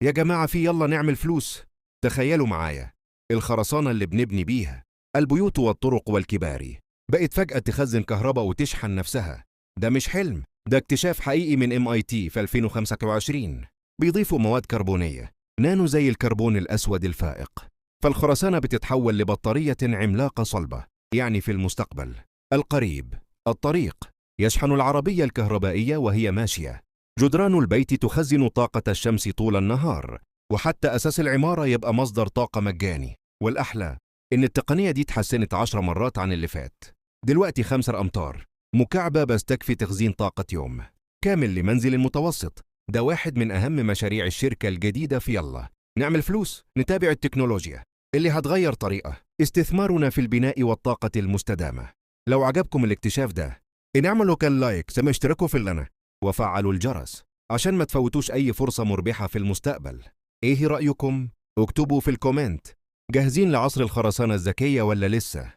يا جماعة في يلا نعمل فلوس. تخيلوا معايا الخرسانة اللي بنبني بيها البيوت والطرق والكباري بقت فجأة تخزن كهرباء وتشحن نفسها. ده مش حلم، ده اكتشاف حقيقي من MIT في 2025. بيضيفوا مواد كربونية نانو زي الكربون الأسود الفائق، فالخرسانة بتتحول لبطارية عملاقة صلبة. يعني في المستقبل القريب الطريق يشحن العربية الكهربائية وهي ماشية، جدران البيت تخزن طاقة الشمس طول النهار، وحتى أساس العمارة يبقى مصدر طاقة مجاني. والأحلى إن التقنية دي اتحسنت 10 مرات عن اللي فات. دلوقتي 5 أمتار مكعبة بس تكفي تخزين طاقة يوم كامل لمنزل متوسط. ده واحد من أهم مشاريع الشركة الجديدة في يلا نعمل فلوس. نتابع التكنولوجيا اللي هتغير طريقة استثمارنا في البناء والطاقة المستدامة. لو عجبكم الاكتشاف ده اعملوا كان like ثم اشتركوا في القناة وفعلوا الجرس عشان ما تفوتوش أي فرصة مربحة في المستقبل. ايه رأيكم؟ اكتبوا في ال comment. جاهزين لعصر الخرسانة الذكية ولا لسه؟